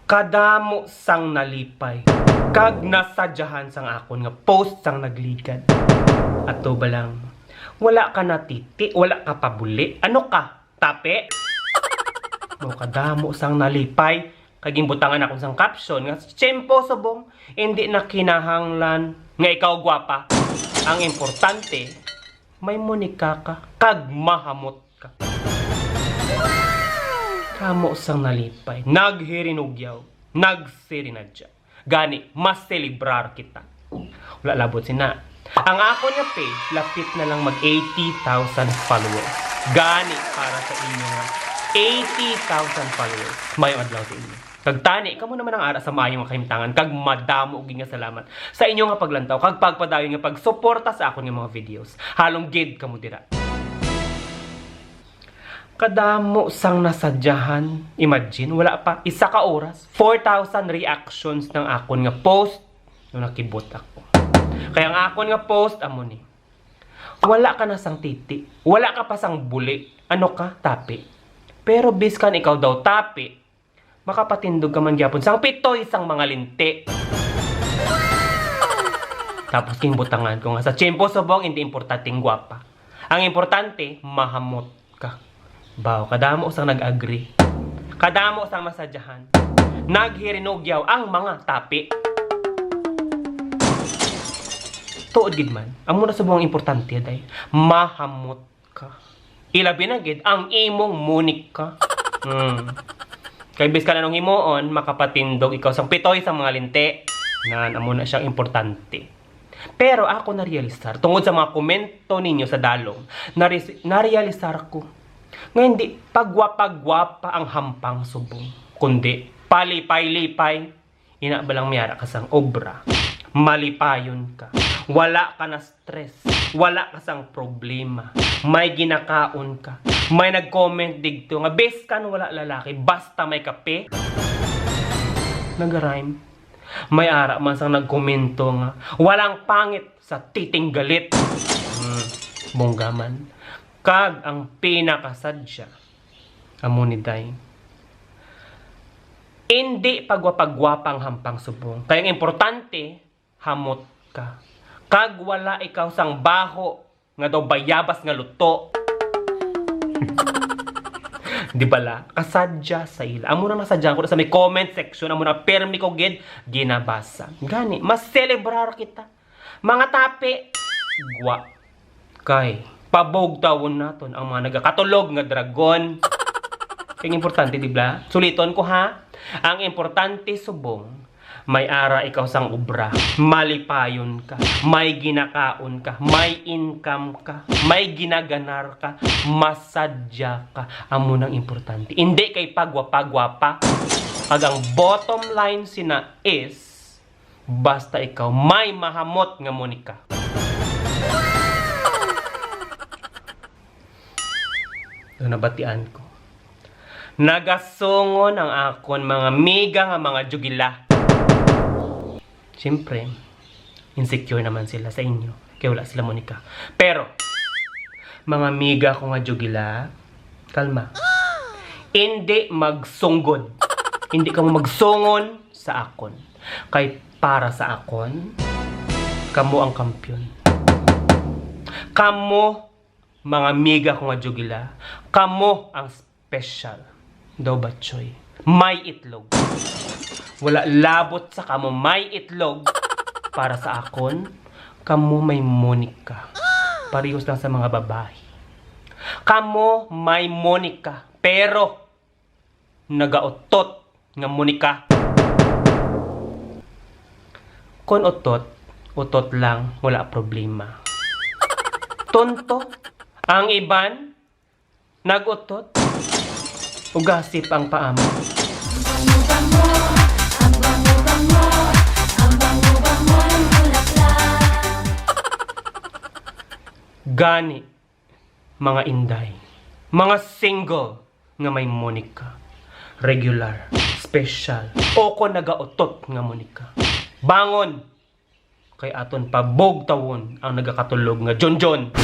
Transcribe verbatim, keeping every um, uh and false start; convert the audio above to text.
Kadamo sang nalipay kag nasadyahan sang akon nga post sang nagligad. Ato ba lang, wala ka natiti, wala ka pabuli. Ano ka? Tapi? Mo kadamo sang nalipay kag ginbutangan akon sang caption nga, "Tiyempo subong, hindi na kinahanglan nga ikaw gwapa. Ang importante, may munika ka kag mahamot ka." Kamo sang nalipay, naghirinugyaw, nagsirinadya. Gani, maselebrar kita. Wala labot sina. Ang akon nga page, lapit na lang mag eighty thousand followers. Gani, para sa inyo nga eighty thousand followers, maayong adlaw sa inyo. Kag tani, kamo naman ang ara sa maayo nga kahimtangan, kag madamo gid nga salamat sa inyo nga paglantaw kag pagpadayon nga pagsuporta sa akon nga mga videos. Halong gid kamo dira. Kadamo sang nasadyahan. Imagine, wala pa isa ka oras, four thousand reactions ng akon nga post nung nakibot ako. Kaya ang akon nga post, amo ni. Wala ka na sang titi. Wala ka pa sang buli. Ano ka? Tapi. Pero biskan ikaw daw tapi, makapatindog ka man gyapon sang pitoy sang mga linti. Tapos ginbutangan ko nga sa tiyempo subong, hindi importanteng gwapa. Ang importante, mahamot ka. Baw, kadamo sang nag-agree. Kadamo sang masadyahan. Naghirinugyaw ang mga tapi. Tuod gid man. Amo na subong ang importante, day. Mahamot ka. Ilabi na gid ang imong munika. Hmm. Kay biskan anong himuon, makapatindog ikaw sang pitoy sa mga linti. Nan, amo na siyang importante. Pero ako narealisar, tungod sa mga komento ninyo sa dalom, naris- narealisar ko nga hindi pagwapa-gwapa ang hampang subong, kundi palipay-lipay. Ina ba lang may ara ka sang obra? Malipayon ka. Wala ka na stress. Wala ka sang problema. May ginakaon ka. May nag-comment digto nga, "Biskan wala lalaki, basta may kape." Nag-rhyme. May ara man sang nagkomento nga, "Walang pangit sa titing galit." Hmm, bongga man. Kag ang pinakasadya, amo ni, day. Indi pagwapagwapa ang hampang subong. Kay ang importante, hamot ka. Kag wala ikaw sang baho nga daw bayabas nga luto. Di bala? Kasadya sa ila. Amo na nasadya ko sa may comment section. Amo na permi ko gid ginabasa. Gani, maselebrar kita. Mga tapi, gwa. Kay, pabugtawon naton ang mga nagakatulog nga dragon. Kay importante, di ba? Suliton ko, ha? Ang importante, subong, may ara ikaw sang obra, malipayon ka, may ginakaon ka, may income ka, may ginaganar ka, masadya ka. Amo nang importante. Hindi kay pagwapa-gwapa. Kag ang bottom line sina is, basta ikaw may mahamot nga munika. Ito nabatian ko. Nagasongon ang akon mga miga nga mga jugila. Siyempre, insecure naman sila sa inyo. Kaya wala sila munika. Pero, mga miga ko nga jugila, kalma. Hindi magsunggod. Hindi kamo magsongon sa akon. Kay para sa akon, kamo ang kampiyon. Kamo, mga miga ko nga jugila, kamo ang special. Daw batchoy. May itlog. Wala labot sa kamo may itlog. Para sa akon, kamo may munika. Parehos lang sa mga babae. Kamo may munika, pero nagautot nga munika. Kon utot, utot lang, wala problema. Tonto, ang iban, nag-utot, ugasip ang paa mo. Gani, mga inday, mga single nga may munika, regular, special, o kon nagautot nga munika, bangon! Kay aton pabugtawon ang nagakatulog nga Junjun.